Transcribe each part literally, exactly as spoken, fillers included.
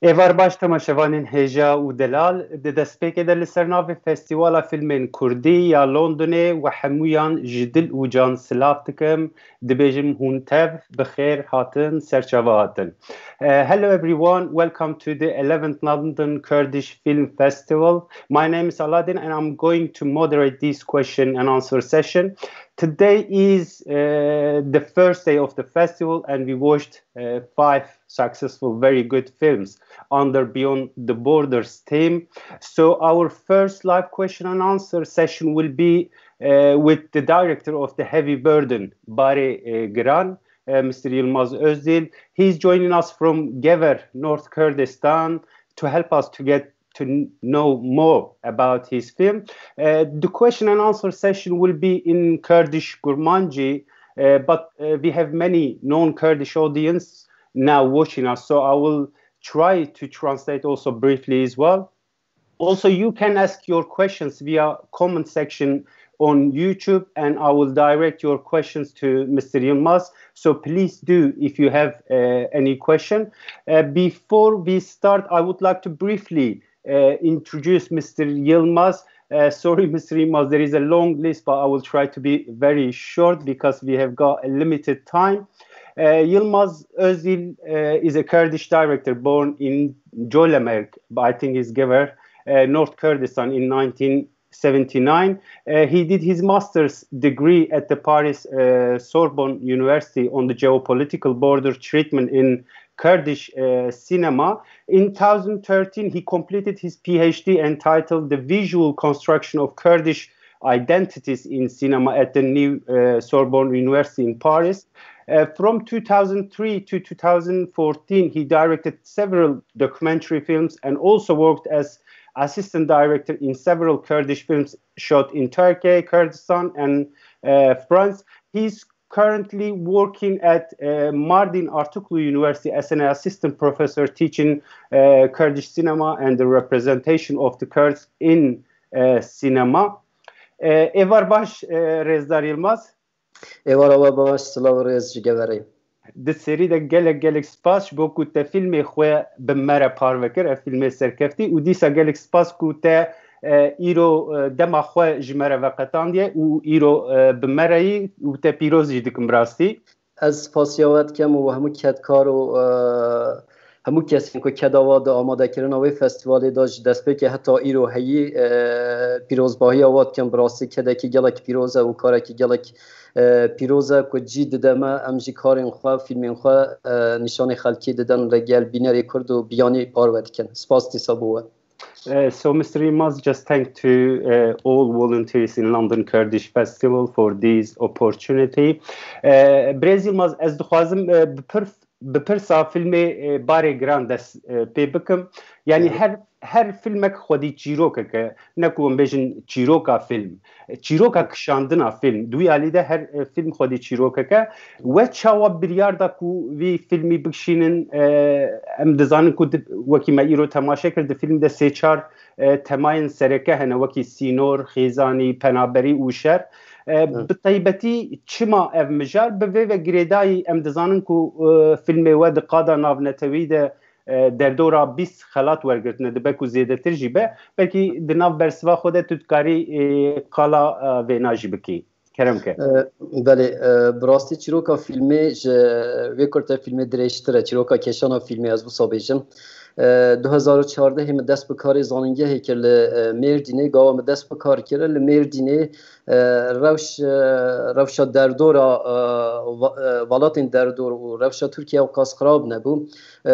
Êvar baş temaşevanên hêja û delal, di destpêkê de li ser navê Festîvala Fîlmên Kurdî ya Londonê we hemûyan ji dil û can silav dikim, dibêjim hûn tev bi xêr hatin, serçava hatin. Uh, hello everyone, welcome to the eleventh London Kurdish Film Festival. My name is Aladdin and I'm going to moderate this question and answer session. Today is uh, the first day of the festival and we watched uh, five successful, very good films under Beyond the Borders theme. So our first live question and answer session will be uh, with the director of The Heavy Burden, Barê uh, Giran, uh, Mister Yilmaz Özdil. He's joining us from Gever, North Kurdistan, to help us to get to know more about his film. Uh, the question and answer session will be in Kurdish Kurmanji, uh, but uh, we have many non-Kurdish audience now watching us, so I will try to translate also briefly as well. Also, you can ask your questions via comment section on YouTube, and I will direct your questions to Mister Yilmaz. So please do if you have uh, any question. Uh, before we start, I would like to briefly uh, introduce Mister Yilmaz. Uh, sorry, Mister Yilmaz, there is a long list, but I will try to be very short because we have got a limited time. Uh, Yilmaz Özdil uh, is a Kurdish director born in Colemêrg, but I think is Gever, uh, North Kurdistan in nineteen seventy-nine. Uh, he did his master's degree at the Paris uh, Sorbonne University on the geopolitical border treatment in Kurdish uh, cinema. In two thousand thirteen, he completed his PhD entitled The Visual Construction of Kurdish Identities in Cinema at the New uh, Sorbonne University in Paris. Uh, from two thousand three to two thousand fourteen, he directed several documentary films and also worked as assistant director in several Kurdish films shot in Turkey, Kurdistan, and uh, France. He's currently working at uh, Mardin Artuklu University as an assistant professor teaching uh, Kurdish cinema and the representation of the Kurds in uh, cinema. Uh, Êvar baş, uh, Rêzdar Yilmaz. Êvara we baş, silav û rêz ji Geverê. Di serî de gelek gelek spas ji bo ku te fîlmê xwe bi me re parve kir, ev fîlmê serkeftî, û dîsa gelek spas ku te e, îro e, dema xwe ji me re veqetandiye û îro e, bi me re yî û te pîroz jî dikim bi rastî. Ez spasiya we dikim û hemû kedkar û e, hemû kesên ku keda we di amadekirina wê festîvalê de ji destpêkê heta îro heyî, e, pîrozbahiya we dikim. Bi rastî kedekî gelek pîroz e û karekî gelek e, pîroz e ku cî dide me, em jî karên xwe, fîlmên xwe e, nîşanê xelkê didin, li gel bînerê Kurd û biyanî parve dikin. Spas dîsa bo we. Uh, so, Mister Yilmaz, just thank to uh, all volunteers in London Kurdish Festival for this opportunity. Uh, Birêz Yilmaz, ez dixwazim uh, bi pir bi pirsa filmê e, Barê Giran dest e, pê bikim. Yani her her filmek xwedî çîrokek e. Ne ku em bêjin çîroka film. E, Çîroka kişandina film. Di wî alî de her e, film xwedî çîrokek e. We çawa biryar da ku vî filmî bikişînin? E, em dizanin ku di, wekî me îro temaşe kir, di film de sê çar e, temayên sereke hene, wekî sînor, xêzanî, penaberî û şer. E, bi taybetî çima ev mijar? Bi vê ve girêdayî em dizanin ku e, filmê we di qada navnetewî de e, derdora bîst xelat wergirtine, dibe ku zêdetir jî be. Belkî di nav bersiva xwe de tu dikarî e, qala e, vêna jî bikî. Kerem ke. E, Belê, e, bi rastî çîroka fîlmê ji vê kurte fîlmê dirêjtir e, çîroka kêşana fîlmê ez wisa bêjim. E, du hezar û çardehê min dest bi karê zanîngehê kir li e, Mêrdînê, gava min dest bi kar kir li Mêrdînê e, rewş, e, rewşa derdora e, va- e, welatên derdor û rewşa Tirkiye ew qas xirab nebû. E,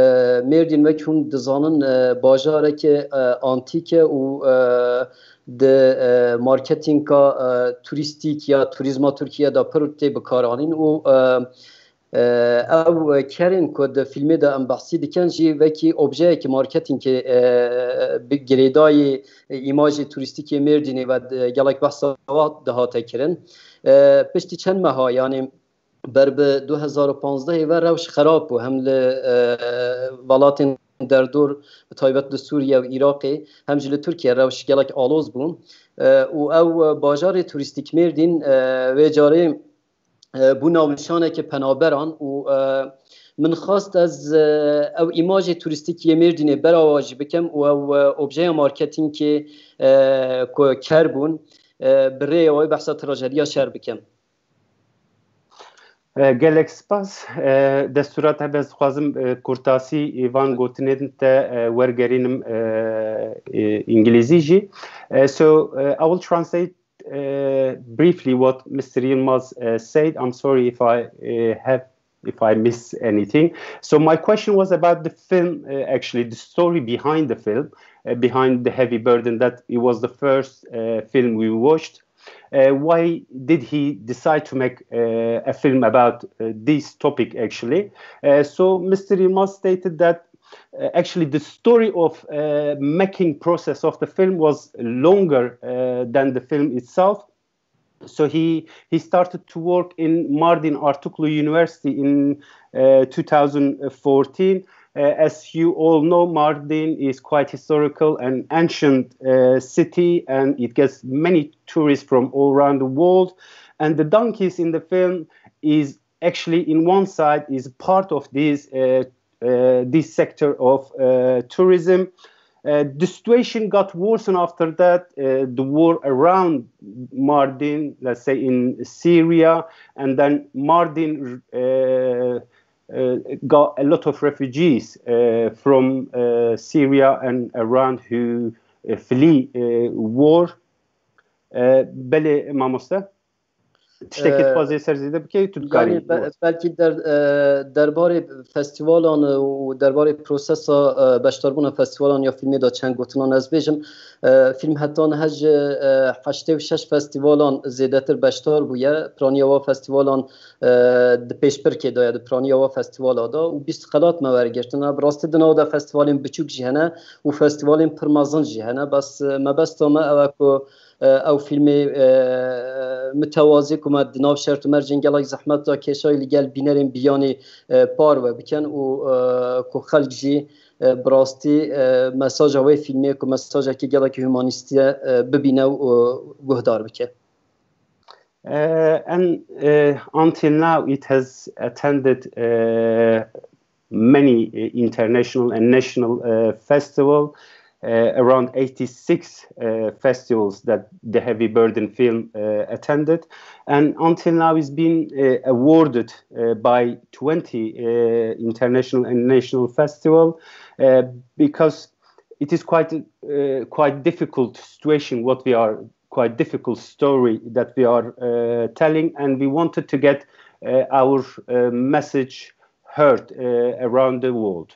Mêrdîn wek hûn dizanin e, bajareke e, antîk e û e, di e, marketinga e, turîstîk ya turîzma Tirkiye de pir tê bikaranîn û e, e, ew kerên ku di fîlmê de em behsî dikin jî wekî objeyekî marketingê e, bi girêdayî e, îmajê turîstîk ê Mêrdînê ve di- gelek behsa wa dihate kirin. E, piştî çend meha, yanî ber bi du hezar û panzdehê ve rewş xerab bû. Hem li e, welatên derdor, bi taybet li Sûriye û Iraqê, hem jî li Tirkiye rewş gelek aloz bû. E, û ew e, bajarê turîstîk Mêrdîn e, vê carê e, bû navnîşaneke penaberan û e, Min xwest ez, e, ew îmajê turîstîk yê Mêrdînê berawa jî bikim û ew, e, objeya marketingê, e, ku ker bûn, e, bi rêya wê behsa trajediya şer bikim. E, gelek spas. E, destûra te be, ez dixwazim, e, kurtasî, e, van gotinên te, e, wergerînim, e, e, îngilîzî jî. E, so, e, I will translate, uh, briefly what Mister Yilmaz, uh, said. I'm sorry if I, uh, have, if I miss anything. So my question was about the film, uh, actually the story behind the film, uh, behind The Heavy Burden, that it was the first, uh, film we watched. Uh, why did he decide to make, uh, a film about, uh, this topic, actually? Uh, so Mister Yilmaz stated that, uh, actually the story of, uh, making process of the film was longer, uh, than the film itself. So he, he started to work in Mardin Artuklu University in, uh, two thousand fourteen. Uh, as you all know, Mardin is quite historical and ancient, uh, city, and it gets many tourists from all around the world. And the donkeys in the film is actually, in one side, is part of this, uh, uh, this sector of, uh, tourism. Uh, the situation got worsened after that, uh, the war around Mardin, let's say in Syria, and then Mardin, uh, uh, got a lot of refugees, uh, from, uh, Syria and around who, uh, flee, uh, war. Uh, belê mamoste. Tiştekî Ee, dixwazê ser zêde bikey, tu dikarî. Yani be-, belkî der-, e, derbarê festivalan û derbarê prosesa, e, beşdarbûna festivalan ya fîlmê de çend gotinan ez bêjim. E, fîlm heta niha ji, e, heştê û şeş festivalan zêdetir beşdar bûye. Piraniya wa festivalan, e, di pêşbirkê de ye, di piraniya wa festivala de û bîst xelat me wergirtine. Bi rastî di nav de festivalên biçûk jî hene û festivalên pir mezin jî hene. Bes, e, mebesta me ew e ku e, ew fîlmê, e, mitewazî ku me di nav şert û mercên gelek zehmet de kêşayî li gel bînerên biyanî, e, parve bikin û, e, ku xelk jî, e, bi rastî, e, mesaja wê fîlmê ku mesajekî gelekî humanîstî ye, e, bibîne û guhdar bike. Uh, and, uh, until now, it has attended, uh, many, uh, international and national, uh, festival, uh, around eighty-six, uh, festivals that the Heavy Burden film, uh, attended, and until now it's been, uh, awarded, uh, by twenty, uh, international and national festival, uh, because it is quite, uh, quite difficult situation what we are quite difficult story that we are, uh, telling, and we wanted to get, uh, our, uh, message heard, uh, around the world.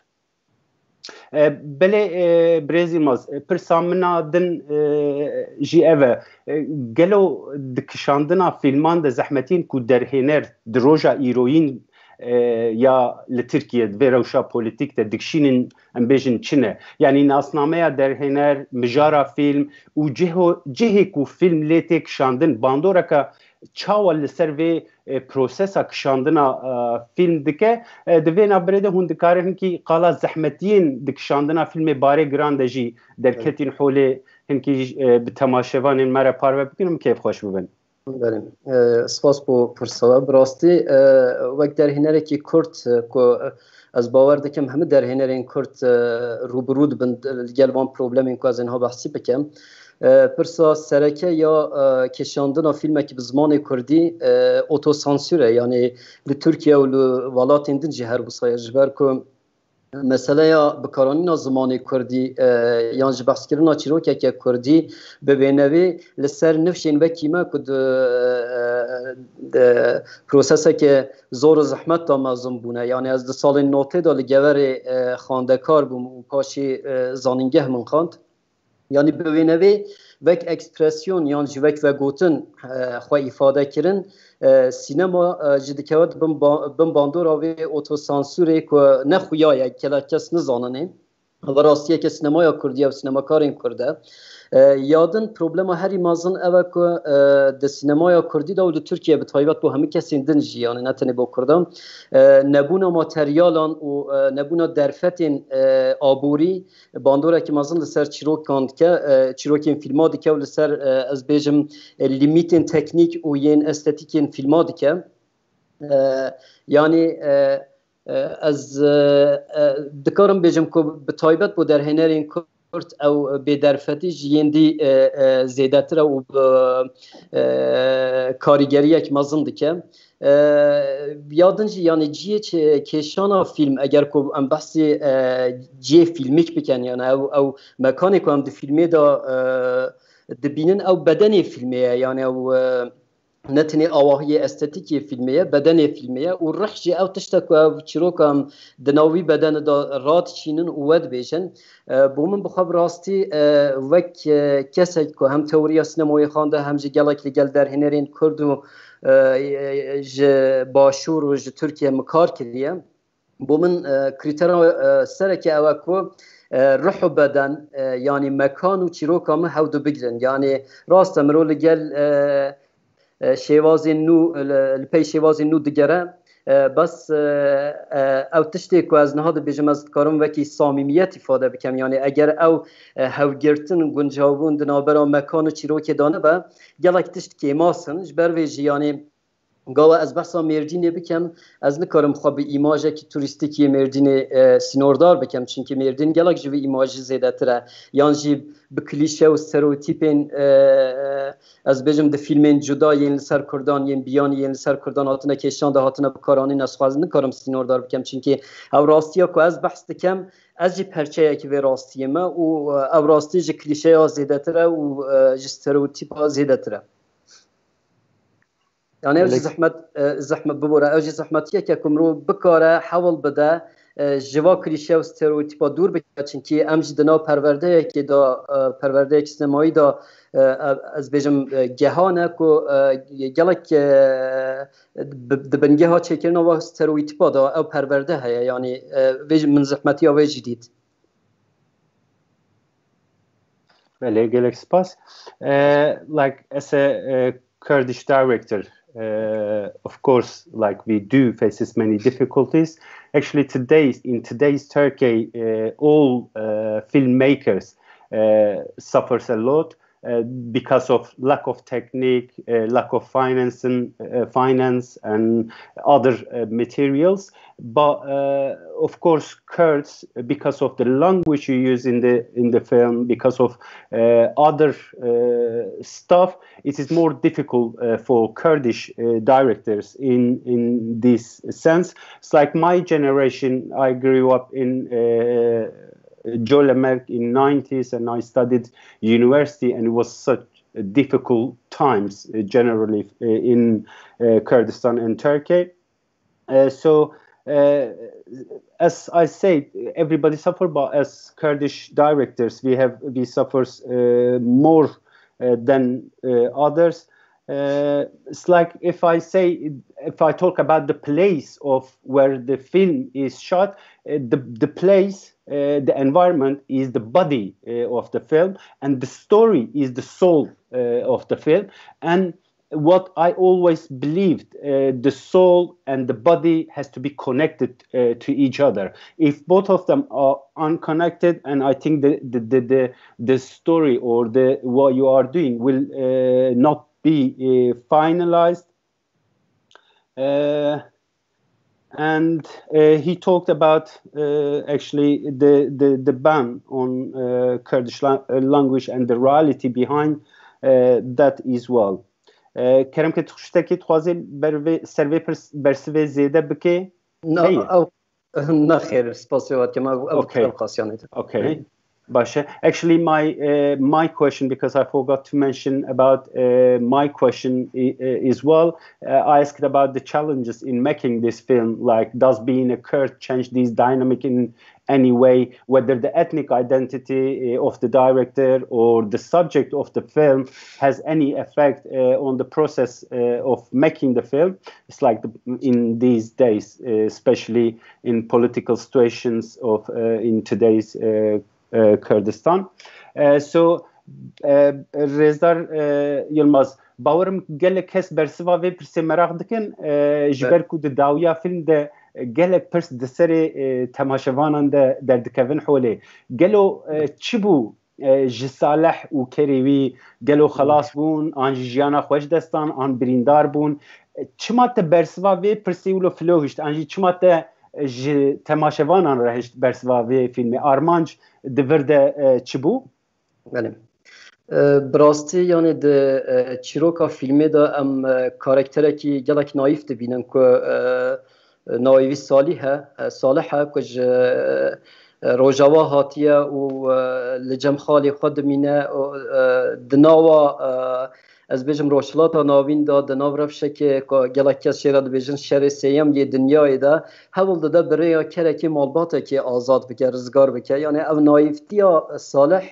Uh, belê, uh, Birêz Yilmaz, uh, pirsa min a din, uh, jî ev e. Uh, gelo di kişandina fîlman de zehmetiyên ku derhêner di roja îroyîn, uh, ya li Tirkiye di vê rewşa polîtîk de dikişînin, em bêjin çi ne? Yanî nasnameya derhêner, mijara fîlm û ciho-, cihê ku fîlm lê tê kişandin, bandoreke çawa li ser vê, e, prosesa kişandina, e, fîlm dike? E, di vê navberê de hûn dikarin hinkî qala zehmetiyên di kişandina fîlmê barê giran de jî derketîn holê hinkî, e, bi temaşevanên me re parve bikin û kêfxweş bibin. Belê. E, spas bo pirsa we. Bi rastî, e, wek derhênerekî Kurd, e, ku, e, ez bawer dikim hemû derhênerên Kurd, e, rûbirû dibin, e, li gel van problemên ku ez ê niha behsî bikim. E, pirsa sereke ya, e, kêşandina fîlmekî bi zimanê Kurdî, e, otosansûr e. Yanî li Tirkiye û li welatên din jî her wisa ye. Ji ber ku meseleya bikaranîna zimanê Kurdî, e, yan ji behskirina çîrokeke Kurdî bi vê nevê li ser nifşên wekî me ku di, e, di proseseke zor û zehmet de mezin bûne. Yanî ez di salên notê de li Geverê, e, xwendekar bûm û paşî, e, zanîngeh min xwend. Yanî bi wê nevê wek ekspresyon yan jî wek vegotin, e, xwe îfade kirin, e, sînema, e, jî dikewt bin ba-, bin bandora vê otosansûrê ku ne xuya ye, gelek kes nizanin ê. Ev rastiyeke sînemaya Kurdî ye û sînemakarên Kurd e. E, ya din problema herî mezin ev e ku, e, di sînemaya Kurdî de û di Tirkiye bi taybet bo hemû kesên din jî, yanî ne tenê bo Kurdan, e, nebûna materyalan û, e, nebûna derfetên, e, aborî, bandorekî mezin li ser çîrokan dike, e, çîrokên fîlma dike û li ser, e, ez bêjim, e, lîmîtên teknîk û yên estetîkên fîlma dike. E, yanî, e, E, ez e, e, dikarim bêjim ku bi taybet bo derhênerên Kurd ew bêderfetî ji yên dî e, e, zêdetir e û bi e, karîgeriyek mezin dike. E, ya din jî, yanî cihê çi-, kêşana fîlm, eger ku em behsê e, cihê fîlmîk bikin, yanî ew, ew mekanê ku em di fîlmê de e, dibînin, ew bedenê fîlmê ye, yanî ew e, ne tenê awahiyê estetîkê fîlmê ye, bedenê fîlmê ye û rih jî ew tişt e ku ev çîroka em di nav wî bedene de radiçînin û we dibêjin. E, bo min bi xwe bi rastî e, wek e, kesek ku hem teoriya sînemayê xwende hem jî gelek li gel derhênerên Kurd û e, e, ji Başûr û ji Tirkiye min kar kiriye. Bo min e, krîtera e, sereke ew e ku e, ruh û beden, e, yanî mekan û çîroka min hewdu bigrin. Yanî rast e, mirov li gel e, e, şêwazên nû, li, li pey şêwazên nû digere. E, bes e, e, ew tiştê ku ez niha dibêjim, ez dikarim wekî samîmiyet îfade bikem. Yanî eger ew e, hewgirtin, guncawbûn di navbera mekan û çîrokê de nebe, gelek tişt kêmas in. Ji ber vê jî, yanî, gava ez behsa Mêrdînê bikem, ez nikarim xwe bi îmajekî turîstîk yê Mêrdînê e, sînordar bikem, çimkî Mêrdîn gelek ji vî îmajî zêdetir e. Yan jî bi klîşe û stereotîpên e, e, ez bêjim di fîlmên cuda yên li ser Kurdan, yên biyanî yên li ser Kurdan hatine kêşan de hatine bikaranîn, ez xwe ez nikarim sînordar bikem, çimkî ew rastiya ku ez behs dikem, ez jî perçeyekî vê rastiyê me û e, ew rastî ji klîşeya zêdetir e û e, ji stereotîpa zêdetir e. Yani ew jî Belê. Zehmet, e, zehmet bibore, ew jî zehmetiyeke ku mirov bikare hewl bide e, ji va klîşe û stereotîpa dûr bike, çimkî em jî di nav perwerdeyekê de, e, perwerdeyek sînemayî de e, e, ez bêjim e, gehan e ku e, gelek e, di, di bingeha çêkirina va stereotîpa de ew perwerde heye, yani e, vê jî min zehmetiya wê jî dît. Belê, gelek spas. Uh, like, as a, uh Kurdish director, uh, of course, like, we do faces many difficulties. Actually, today, in today's Turkey, uh, all uh, filmmakers uh, suffers a lot uh, because of lack of technique, uh, lack of financing, uh, finance and other uh, materials. But uh, of course, Kurds, because of the language you use in the in the film, because of uh, other uh, stuff, it is more difficult uh, for Kurdish uh, directors in in this sense. It's like my generation. I grew up in uh, Colemêrg in nineties, and I studied university, and it was such difficult times uh, generally uh, in uh, Kurdistan and Turkey. Uh, so, uh, as I said, everybody suffer, but as Kurdish directors, we have we suffers uh, more uh, than uh, others. Uh, it's like if I say, if I talk about the place of where the film is shot, uh, the the place, uh, the environment is the body uh, of the film, and the story is the soul uh, of the film. And what I always believed, uh, the soul and the body has to be connected uh, to each other. If both of them are unconnected, and I think the the the, the, the story or the what you are doing will uh, not be uh, finalized. Uh, and uh, he talked about uh, actually the, the, the ban on uh, Kurdish la- uh, language and the reality behind uh, that as well. Uh, Kerem ke tu tiştekî dixwazê ber vê, ser vê pirs, bersivê zêde bike? Na, Heye. ew, na xêr, spasiya we dikim, ew, ew, Okay. ew xasiyanê te. Okay. Baş e. Actually, my uh, my question, because I forgot to mention about uh, my question i- uh, as well. Uh, I asked about the challenges in making this film. Like, does being a Kurd change these dynamic in any way? Whether the ethnic identity uh, of the director or the subject of the film has any effect uh, on the process uh, of making the film. It's like the, in these days, uh, especially in political situations of uh, in today's uh, uh, Kurdistan. Uh, so, uh, Rêzdar uh, Yilmaz, bawerim gelek kes bersiva vê pirsê meraq dikin, uh, ji ber ku di dawiya film de gelek pirs di serê uh, temaşevanan de derdikevin holê. Gelo uh, çi bû e, ji Salih û kerê wî gelo xelas bûn, an jî jiyana xwe ji dest dan, an birîndar bûn. E, çima te bersiva vê pirsê wilo filo hişt, an jî çima te ji temaşevanan re hişt bersiva vê fîlmê? Armanc di vir de, e, çi bû? Belê. E, bi rastî, yanî di, e, çîroka fîlmê de em, e, karakterekî gelek naîf dibînin ku, e, navê wî Salîh e, e, Salih e, ku ji, e, Rojava hatiye û, e, li cem xalê xwe dimîne û, e, di nava, e, ez bêjim, Rojhilata Navîn de, di nav rewşekê ku gelek kes jê re dibêjin şerê sêyem yê dinyayê de, hewl dide bi rêya kerekê malbatekê azad bike, rizgar bike. Yanî ev naîftiya Salih,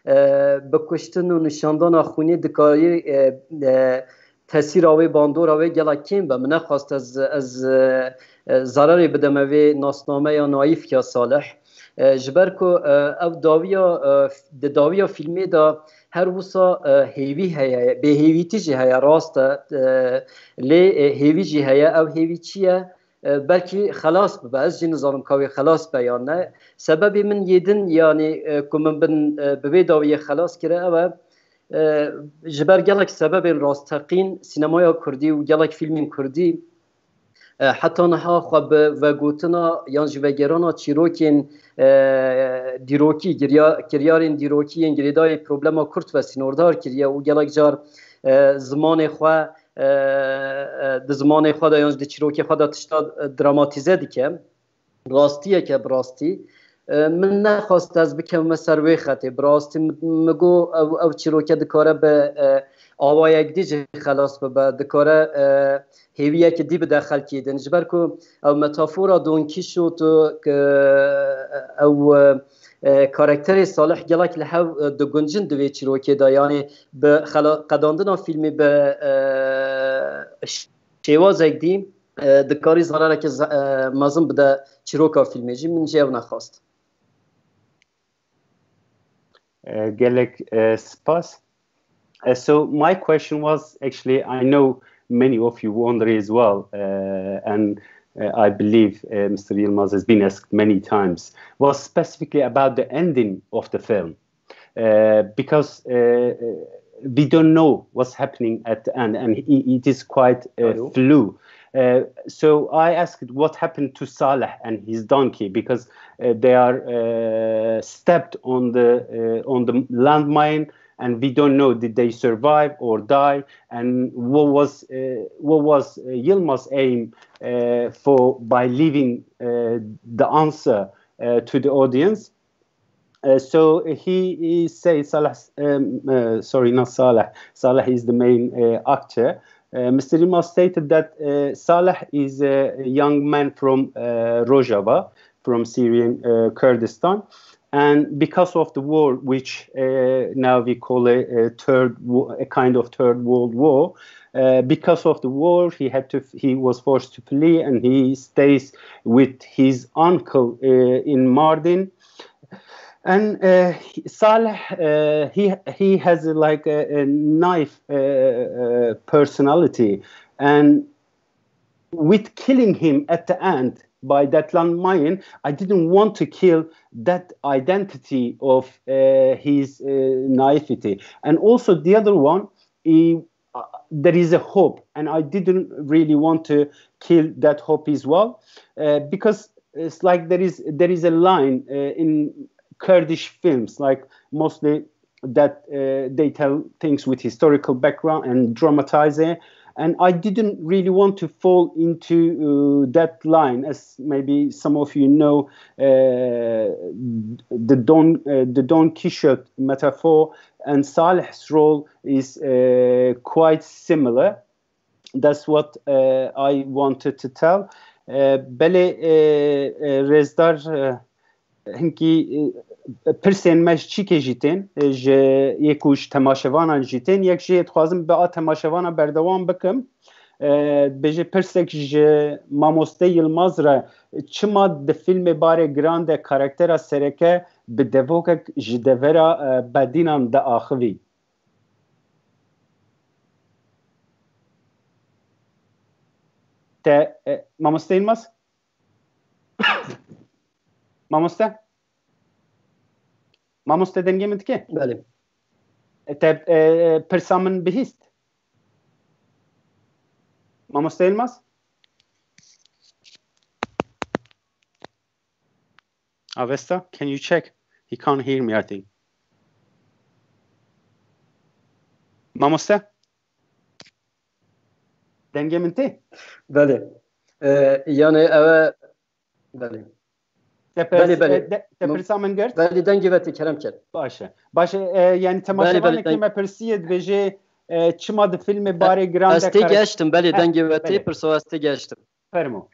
e, bi kuştin û nîşandana xwînê dikarî, e, e, tesîra wê, bandora wê gelek kêm be. Min nexwest ez, ez, e, e, zererê bideme vê nasnameya naîf ya Salih. E, ji ber ku, e, ev dawiya, e, di dawiya fîlmê de her wisa, e, hêvî heye, bêhêvîtî jî heye, rast e, e, lê, e, hêvî jî heye. Ev hêvî çi ye? E, belkî xelas bibe. Ez jî nizanim ka wê xelas be yan ne. Sebebê min yê din, yanî, e, ku min bin, e, bi vê dawiyê xelas kire, ew e, e, ji ber gelek sebebên rasteqîn, sînemaya kurdî û gelek fîlmên kurdî, e, heta niha xwe bi vegotina yan jî vegêrana çîrokên, e, dîrokî, girya-, kiryarên dîrokî yên girêdayî problema kurd ve sînordar kiriye û gelek car, e, zimanê xwe, e, e, di zimanê xwe de yan jî di çîrokê xwe de tişta, e, dramatîze dike. Rastiyeke bi rastî. E, min nexwest ez bikevime ser wê xetê. Bi rastî min, min got ew, ev çîroke dikare bi, e, awayek dî jî xelas bibe. Dikare, e, hêviyeke dî bide xelkê din. Ji ber ku ew metafora Don Kîşot û, e, ew, e, karakterê Salih gelek li hev, e, diguncin di vê çîrokê de. Yanî bi xela-, qedandina fîlmê bi, e, şêwazek dî, e, dikarî zarareke ze-, e, mezin bide çîroka fîlmê jî. Min jî ev nexwest. Uh, gelek, uh, spas. Uh, so my question was, actually, I know many of you wonder as well, uh, and, uh, I believe, uh, Mister Yilmaz has been asked many times, was specifically about the ending of the film. Uh, because, uh, uh, we don't know what's happening at the end, and i- it is quite, uh, Hello. flu. Uh, so I asked what happened to Saleh and his donkey, because, uh, they are, uh, stepped on the, uh, on the landmine, and we don't know, did they survive or die, and what was, uh, what was, uh, Yilmaz's aim, uh, for, by leaving, uh, the answer, uh, to the audience. Uh, so he, he said, Saleh, um, uh, sorry, not Saleh. Saleh is the main, uh, actor. Uh, Mister Yilmaz stated that, uh, Saleh is a young man from, uh, Rojava, from Syrian, uh, Kurdistan. And because of the war, which, uh, now we call a, a third, wo- a kind of third world war, uh, because of the war, he had to, he was forced to flee, and he stays with his uncle, uh, in Mardin. And, uh, he- Saleh, uh, he he has, uh, like, a, a knife, uh, uh, personality, and with killing him at the end by that landmine, I didn't want to kill that identity of, uh, his, uh, naivety. And also the other one, he, uh, there is a hope, and I didn't really want to kill that hope as well, uh, because it's like there is there is a line, uh, in Kurdish films, like, mostly that, uh, they tell things with historical background and dramatize it. And I didn't really want to fall into, uh, that line, as maybe some of you know, uh, the Don uh, the Don Quixote metaphor and Saleh's role is, uh, quite similar. That's what, uh, I wanted to tell. Uh, belê, uh, uh, rêzdar, uh, hinkî, uh, pirsên me ji çîkê jî tên, uh, ji yek û ji temaşevanan jî tên, yek jî dixwazim bi a temaşevana berdewam bikim. Uh, dibêje pirsek ji mamoste Yilmaz re, çima di filmê Barê Giran de karaktera sereke bi devokek ji devera, uh, Bedînan diaxivî? Te, e, mamoste Yilmaz? Mamoste? Mamoste, dengê min dike? Belê. E, te, e, pirsa min bihîst? Mamoste Yilmaz? Avesta, can you check? He can't hear me, I think. Mamoste? Dengê min tê? Belê. E, yani eve belê. Te pers, belê, belê. E, de, te pirsa min girt? Belê, dengê ve tê, kerem kir. Baş e. Baş e, e, yani temaşevanekî me pirsiye, dibêje, e, çima di filmê Barê Giran de... Ez tê geştim, belê, dengê ve tê, pirsa ez tê geştim. Fermo.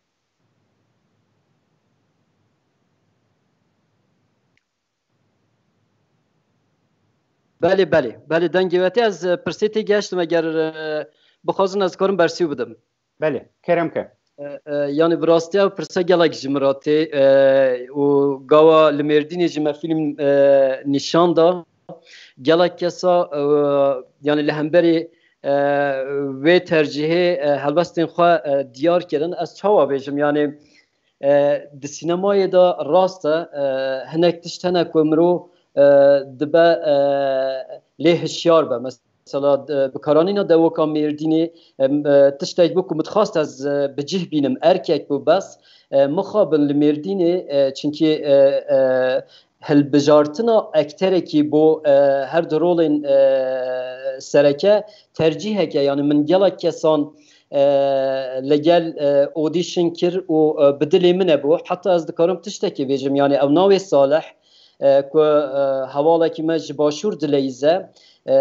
Belê, belê. Belê, dengê we tê. Ez, e, pirsê tê geştim, eger, e, bixwazin ez karim bersî bidim. Belê, kerem ke. E, e, yani bi rastî ew pirse gelek ji min re tê, e, û gawa li Mêrdînê jî me fîlm, e, nîşan da. Gelek kesa, e, yani li hemberî, e, wê tercîhê, e, helwestên xwe, e, diyar kirin. Ez çawa bêjim? Yani, e, di sînemayê de rast e, e, hinek tişt hene ku mirov, e, dibe, e, lê hişyar be. Mesela, e, bikaranîna dewoka Mêrdînê, e, e, tiştek bû ku min dixwast ez, e, bi cih bînim, erkek bû bes. E, mixabin li Mêrdînê, e, çinkî, e, e, hilbijartina ekterekî bo, e, her du rolên, e, sereke tercîheke, yani min gelek kesan, e, li gel, e, audition kir û, e, bi dilê min e bû. Heta ez dikarim tiştekê bêjim, yani ew navê Salih, e, ku, e, hevalekî me ji Başûr dileyîze, e, e,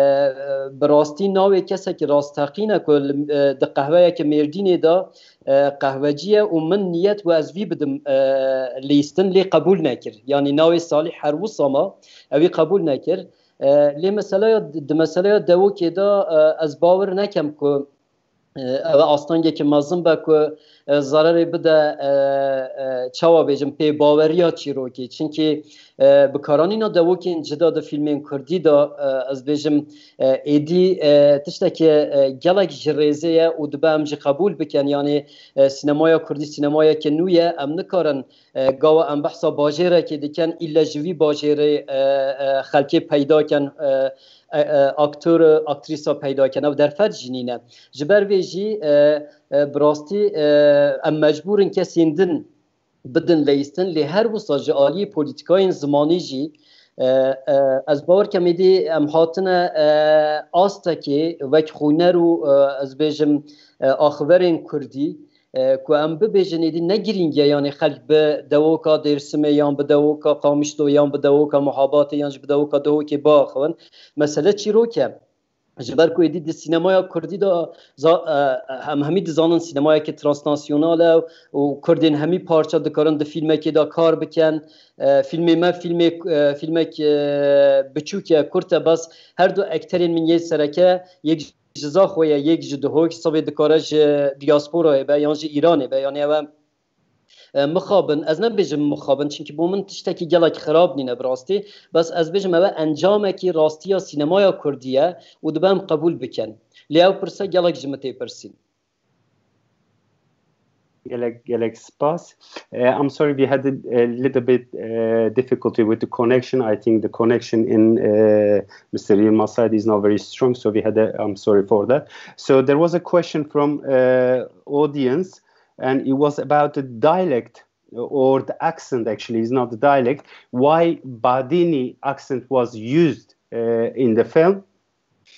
bi rastî navê kesekî rasteqîn e ku li, e, di qehweyeke Mêrdînê de, e, qehwecî ye û min niyet bû ez vî bidim, e, lîstin, lê qebûl nekir. Yanî navê Salih her wisa ma, ew ê qebûl nekir. E, lê meseleya, di meseleya dewokê de, e, ez bawer nekem ku, e, ew astengekî mezin be ku, e, zererê bide, e, e, çawa bêjim, pê baweriya çîrokê. Çinkî, e, bikaranîna dewokên cida di fîlmên kurdî de, e, ez bêjim, e, êdî, e, tiştekî, e, gelek ji rêzê ye û dibe em jî qebûl bikin. Yanî, e, sînemaya kurdî sînemayeke nû ye. Em nikarin, e, gawa em behsa bajêrekê dikin, îlle ji vî bajêrê, e, e, xelkê peyda kin, e, e, e, aktor, aktrîsa peyda kin. Ev derfet jî nîne. Ji ber vê jî, e, e, bi rastî, e, em mecbûr in kesên din bidin leyîstin, lê her wisa ji aliyê polîtîkayên zimanî jî, e, e, ez bawer kem êdî em hatine, e, astekê wek xwîner û, e, ez bêjim, e, axiverên kurdî, e, ku em bibêjin êdî ne girîng e, yanî xelk bi dewoka Dêrsimê yan bi dewoka Qamişlo yan bi dewoka Muhabatê yan jî bi dewoka Duhokê biaxivin. Mesele çîrok e. Ji ber ku êdî di sînemaya kurdî de za-, e, em hemî dizanin sînemayeke transnasyonal e û kurdên hemî parça dikarin di fîlmekê de kar bikin. E, fîlmê me fîlmê, e, fîlmek, e, biçûk e, kurt e, bes her du ekterên min yê sereke, yek ji Zaxo ye, yek ji Duhok, sibê dikare ji diasporayê be yan ji Îranê be, yanî ew e, e, mixabin, ez nebêjim mixabin, çimkî bo min tiştekî gelek xirab nîne bi rastî, bes ez bêjim ew e encamekî rastiya sînemaya kurdî ye û dibe em qebûl bikin. Lê ew pirse gelek ji min tê pirsîn. Gelek, gelek spas. Uh, I'm sorry, we had a, a little bit uh, difficulty with the connection. I think the connection in uh, Mister Yilmaz's side is not very strong, so we had a, I'm sorry for that. So there was a question from uh, audience, and it was about the dialect or the accent, actually, it's not the dialect. Why Badini accent was used uh, in the film?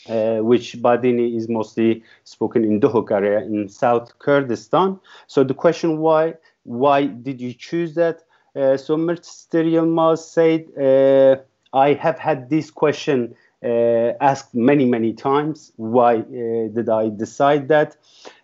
Uh, which Badini is mostly spoken in Duhok area in South Kurdistan. So the question, why, why did you choose that? Uh, so Mister Yilmaz said, uh, I have had this question uh, asked many, many times. Why uh, did I decide that?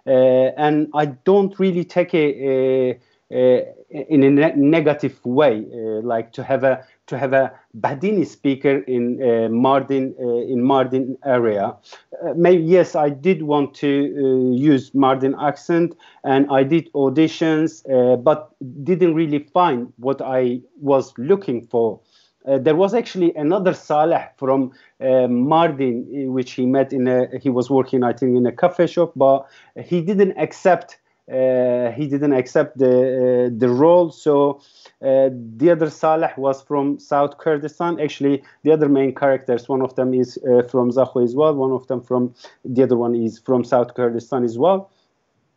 Uh, and I don't really take a, a uh, in a ne- negative way, uh, like to have a to have a Badini speaker in uh, Mardin uh, in Mardin area. Uh, maybe yes, I did want to uh, use Mardin accent, and I did auditions, uh, but didn't really find what I was looking for. Uh, there was actually another Saleh from uh, Mardin, uh, which he met in a, he was working, I think, in a cafe shop, but he didn't accept uh, he didn't accept the uh, the role. So uh, the other Saleh was from South Kurdistan. Actually, the other main characters, one of them is uh, from Zaxo as well. One of them from the other one is from South Kurdistan as well.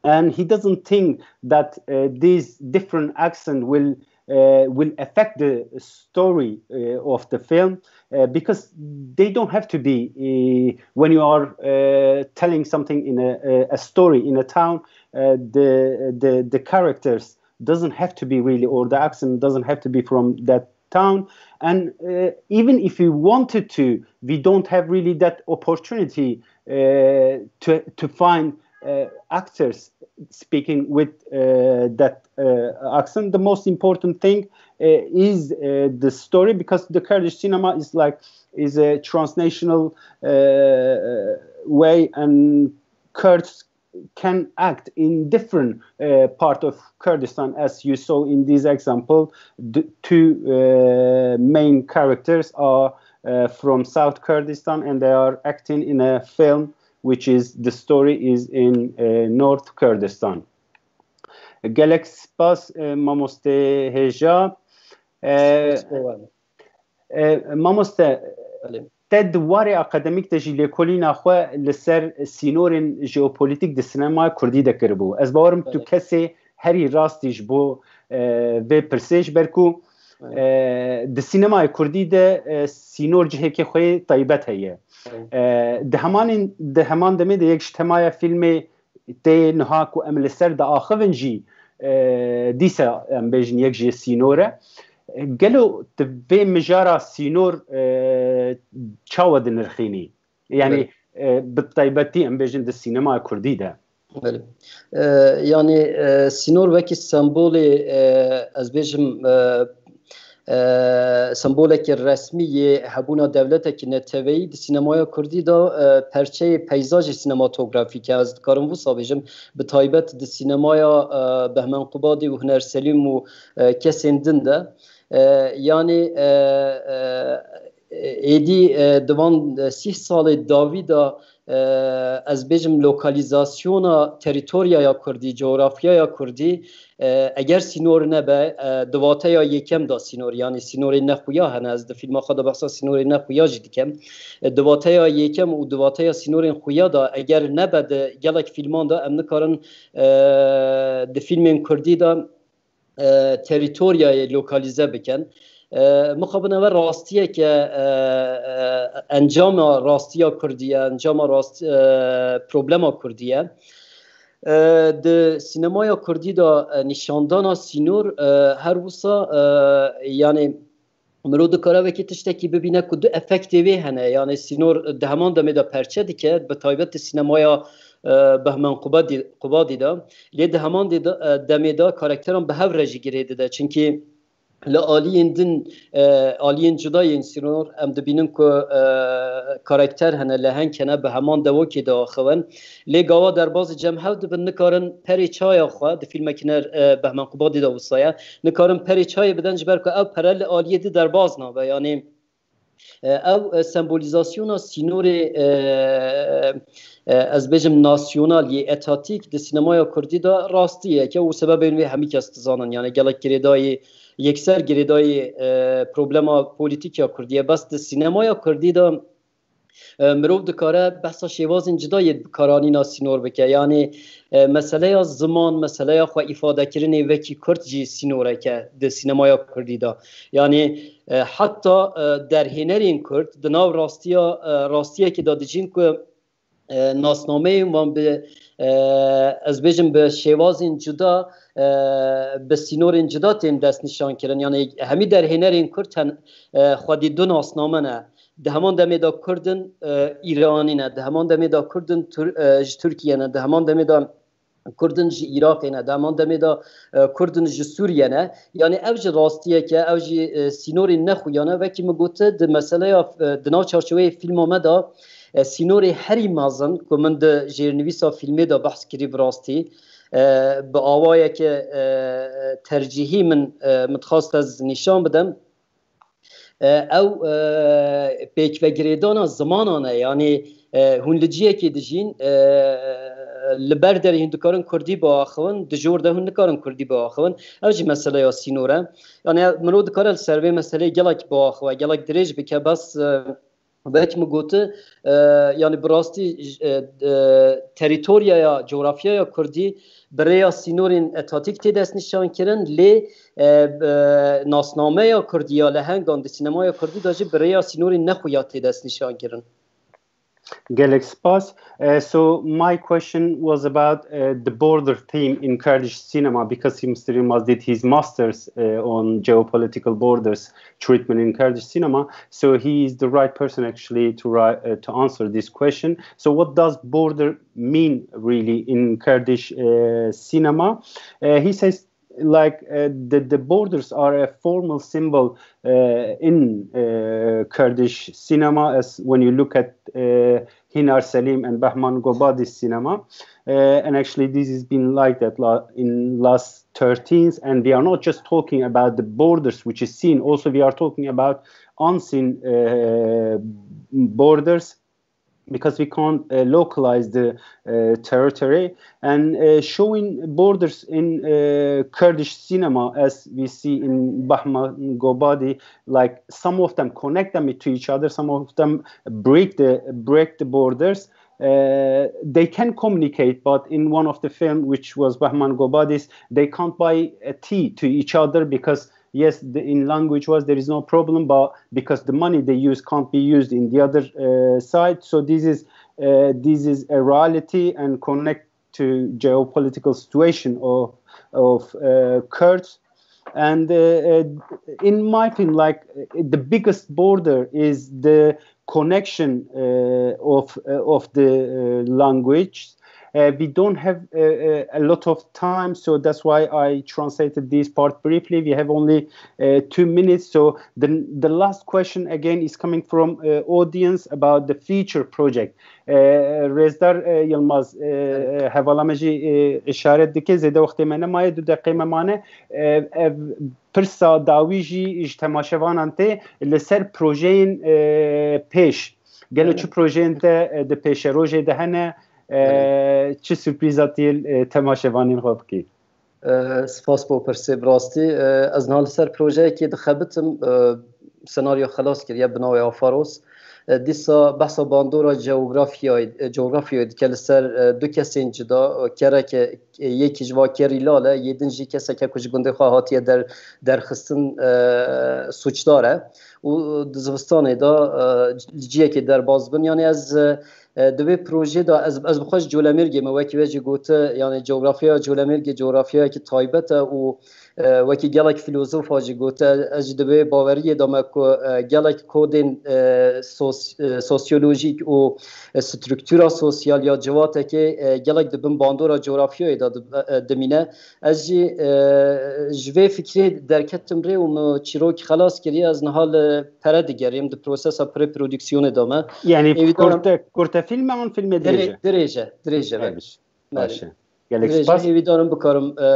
And he doesn't think that uh, these different accents will uh, will affect the story uh, of the film uh, because they don't have to be uh, when you are uh, telling something in a, a story in a town, uh, the the the characters doesn't have to be really, or the accent doesn't have to be from that town. And uh, even if we wanted to, we don't have really that opportunity uh, to to find uh, actors speaking with uh, that uh, accent. The most important thing uh, is uh, the story, because the Kurdish cinema is like is a transnational uh, way, and Kurds can act in different uh, part of Kurdistan, as you saw in this example. The two uh, main characters are uh, from South Kurdistan, and they are acting in a film which is the story is in uh, North Kurdistan. Gelek spas uh, mamoste Hêja. Uh, uh, mamoste, te di warê akademîk de jî lêkolîna xwe li ser sînorên jeopolitîk di sînemaya kurdî de kiribû. Ez bawerim tu kesê herî rastî ji bo e, vê pirsê, ji ber ku e, di sînemaya kurdî de e, sînor cihekê xwe yê taybet heye. E, di hemanên, di heman demê de yek ji temaya fîlmê tê niha ku em li ser diaxivin jî e, dîsa em bêjin yek jê sînor e. Gelo tu vê mijara sînor e, çawa dinirxînî? Yani e, bi taybetî em bêjin di sînemaya kurdî de. Belê. E, yani e, sînor wekî sembolê e, ez bêjim e, e, sembolekî resmî yê hebûna dewletekî neteweyî di sînemaya kurdî de e, perçeyê peyzajê sînematografîk e. Ez dikarim wisa bêjim, bi taybet di sînemaya e, Behmen Qubadî û Huner Selîm û e, kesên din de. E, yani e, e, êdî e, di van e, sîh salê dawî de e, ez bêjim lokalîzasyona terîtoryaya kurdî, cografyaya kurdî e, eger sînor nebe, e, di wateya yekem de sînor, yani sînorên nexuya hene, ez di fîlma xwe de behsa sînorên nexuya jî dikim. E, di wateya yekem û di wateya sînorên xuya de eger nebe di gelek fîlman de em nikarin e, di fîlmên kurdî de e, terîtoryayê lokalîze bikin. E, mixabin ev rastiyeke e, e, encama rastiya kurdî ye, encama rast, e, problema kurdî ye. E, di sînemaya kurdî de e, nîşandana sînor e, her wisa e, yani mirov dikare wekî tiştekî bibîne ku du efektê wê hene. Yani sînor di heman demê de perçe dike, bi taybet di sînemaya e, Behmen Qubadî, Qubadî de. Lê di heman dê de, e, demê de karakteran bi hev re jî girê dide. Çimkî li aliyên din, e, aliyên cuda yên sînor em dibînin ku e, karakter hene, leheng hene, bi heman dewokê diaxivin. Lê gava derbazî cem hev dibin, nikarin perê çaya xwe, di fîlmekî ne e, Behmen Qubadî de wisa ye, nikarin perê çayê bidin, ji ber ku ev pere li aliyê di derbaz nabe. Yanî e, ew e, sembolîzasyona sînorê e, e, ez bêjim nasyonal yê etatîk di sînemaya kurdî de rastiyeke û sebebên wê hemî kes dizanin. Yani gelek girêdayî, yekser girêdayî e, problema polîtîk ya kurdî ye. Bes di sînemaya kurdî de e, mirov dikare behsa şêwazên cuda yê bikaranîna sînor bike. Yani e, meseleya ziman, meseleya xwe îfadekirinê wekî kurd jî sînoreke di sînemaya kurdî de. Yani e, heta e, derhênerên kurd di nav rastiya e, rastiyekê de dijîn ku e, nasnameyên wan bi e, ez bêjim bi şêwazên cuda e, bi sînorên cuda tên destnîşankirin. Yani hemî derhênerên kurd hen, e, xwedî du nasname ne. Di heman demê de kurd in e, îranî ne, di heman demê de kurd in Tur, e, ji Tirkiye ne, di heman demê de kurd in ji Iraqê ne, di heman demê de e, kurd in ji Sûriye ne. Yani ev jî rastiyeke, ev jî e, sînorên nexuya ne. Wekî min gote di meseleya, e, di nav çarçeweyê fîlma me de e, sînorê herî mezin ku min di jêrnivîsa fîlmê de behs kirî bi rastî e, bi awayeke e, tercîhî min e, min dixwast ez nîşan bidim. E, ew e, pêkvegirêdana zimanan e, yanî e, hûn li ciyekê dijîn, e, li ber derê hûn dikarin kurdî biaxivin, di jor de hûn nikarin kurdî biaxivin. Ev jî meseleya sînor e. Yani mirov dikare li ser vê meseleyê gelek biaxive, gelek dirêj bike, bes e, Wek min gote, e, yani bi rastî, e, e, terîtoryaya, coğrafyaya Kurdî bi rêya sînorên etnîk tê destnîşankirin, lê, e, e, nasnameya Kurdî ya lehengan di sînemaya Kurdî de jî bi rêya sînorên nexweya tê destnîşankirin. Gelek spas. Uh, so my question was about uh, the border theme in Kurdish cinema, because Mister Yilmaz did his master's uh, on geopolitical borders treatment in Kurdish cinema. So he is the right person actually to write, uh, to answer this question. So what does border mean really in Kurdish uh, cinema? Uh, he says like uh, the, the borders are a formal symbol uh, in uh, Kurdish cinema, as when you look at uh, Hinar Selim and Bahman Gobadi's cinema. Uh, and actually, this has been like that la- in last thirteens. And we are not just talking about the borders, which is seen. Also, we are talking about unseen uh, borders, because we can't uh, localize the uh, territory, and uh, showing borders in uh, Kurdish cinema, as we see in Bahman Gobadi, like, some of them connect them to each other, some of them break the break the borders. Uh, they can communicate, but in one of the film, which was Bahman Gobadi's, they can't buy a tea to each other because yes, the, in language wise there is no problem, but because the money they use can't be used in the other uh, side. So this is uh, this is a reality and connect to geopolitical situation of of uh, Kurds. And uh, uh, in my film, like uh, the biggest border is the connection uh, of uh, of the uh, language. Uh, we don't have uh, uh, a lot of time, so that's why I translated this part briefly. We have only uh, two minutes, so the, the last question again is coming from uh, audience about the future project. Uh, Rêzdar uh, Yilmaz, uh, hevala me jî uh, işaret dike, zêde wextê me nemaye, du deqê me mane. Uh, ev pirsa dawî jî ji temaşevanan tê li ser projeyên uh, pêş. Gelo çi projeyên te uh, di pêşerojê de hene? Çi surprîza tê temaşevanên xwe bikî? Spas bo pirsê, bi rastî ez niha li ser projeyekê dixebitim, senaryo xelas kiriye bi navê Afaros. Dîsa behsa bandora coğrafyayê, coğrafyayê dike li ser du kesên cida, kereke yekî ji va kerî lal e, yê din jî keseke ku ji gundê xwe hatiye der, derxistin sûcdar e û di zivistanê de li ciyekê derbas bin. Yanî ez E, di vê projê de ez, ez bi xwe ji Colemêrgê me, wekî we jî gote, yanî coğrafyaya Colemêrgê coğrafyayekî taybet e û e, wekî gelek fîlozofa jî gote, ez jî di vê baweriyê de me ku e, gelek kodên e, sos, e, sosyolojîk û e, struktûra sosyal ya civatekê e, gelek di bin bandora coğrafyayê de di, e, dimîne. Ez jî e, ji vê fikrê derketim rê û min çîrok xelas kiriye, ez niha li pere digeriyim, di prosesa pre-produksiyonê de me. Yani kurte, kurte film an filmê dirêje? Dirêje, dirêje. Baş e. Gelek spas. Hêvîdarim bikarim e,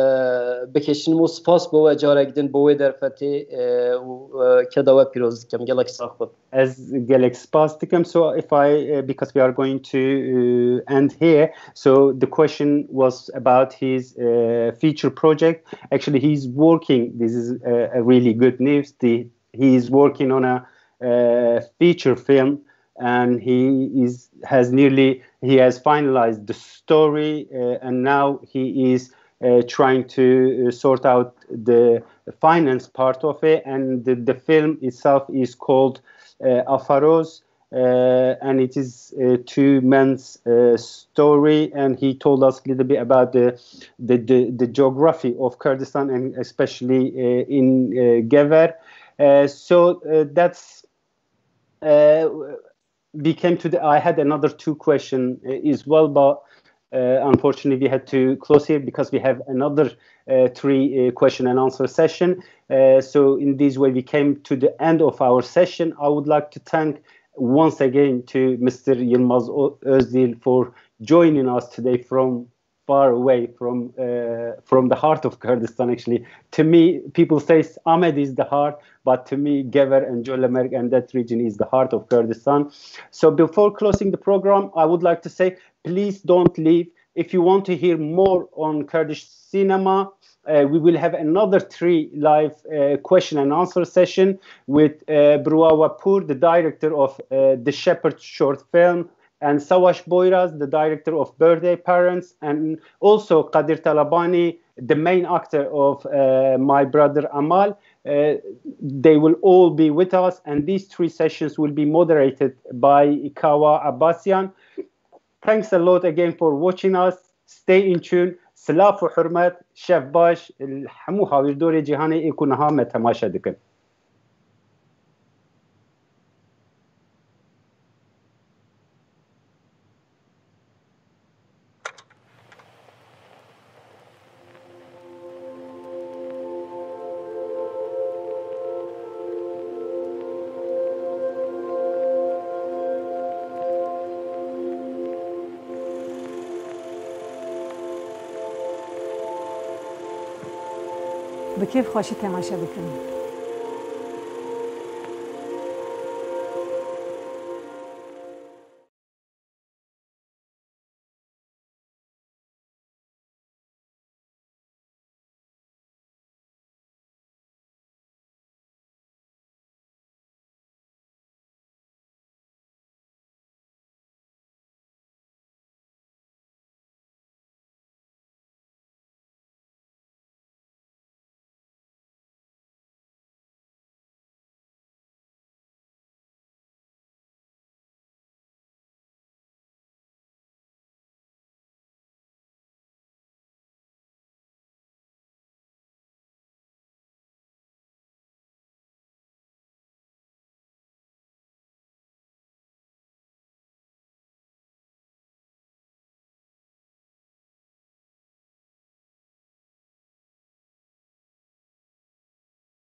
bikêşinim û spas bo we carek din bo wê derfetê e, û e, keda we pîroz dikim. Gelek sax bin. Ez gelek spas dikim. So if I, uh, because we are going to uh, end here, so the question was about his uh, feature project. Actually, he's working, this is a, a really good news, the, he is working on a, a feature film, and he is has nearly, he has finalized the story, uh, and now he is uh, trying to uh, sort out the finance part of it, and the, the film itself is called uh, Afaros, uh, and it is uh, two men's uh, story, and he told us a little bit about the the, the, the geography of Kurdistan, and especially uh, in uh, Gever. Uh, so uh, that's uh, we came to the, I had another two question uh, as well, but uh, unfortunately we had to close here because we have another uh, three uh, question and answer session. Uh, so in this way we came to the end of our session. I would like to thank once again to Mister Yilmaz Özdil for joining us today from far away from uh, from the heart of Kurdistan. Actually, to me, people say Amed is the heart, but to me, Gever and Colemêrg and that region is the heart of Kurdistan. So before closing the program, I would like to say, please don't leave. If you want to hear more on Kurdish cinema, uh, we will have another three live uh, question and answer session with uh, Bruwa Wapur, the director of uh, The Shepherd short film, and Sawash Boyraz, the director of Birthday Parents, and also Kadir Talabani, the main actor of uh, My Brother Amal. Uh, they will all be with us, and these three sessions will be moderated by Kawa Abbasian. Thanks a lot again for watching us. Stay in tune. Silav û hurmet, şev baş, hemû hawîrdorê cîhanê ê ku niha me temaşe dikin. Bi kêfxweşî temaşe bikin.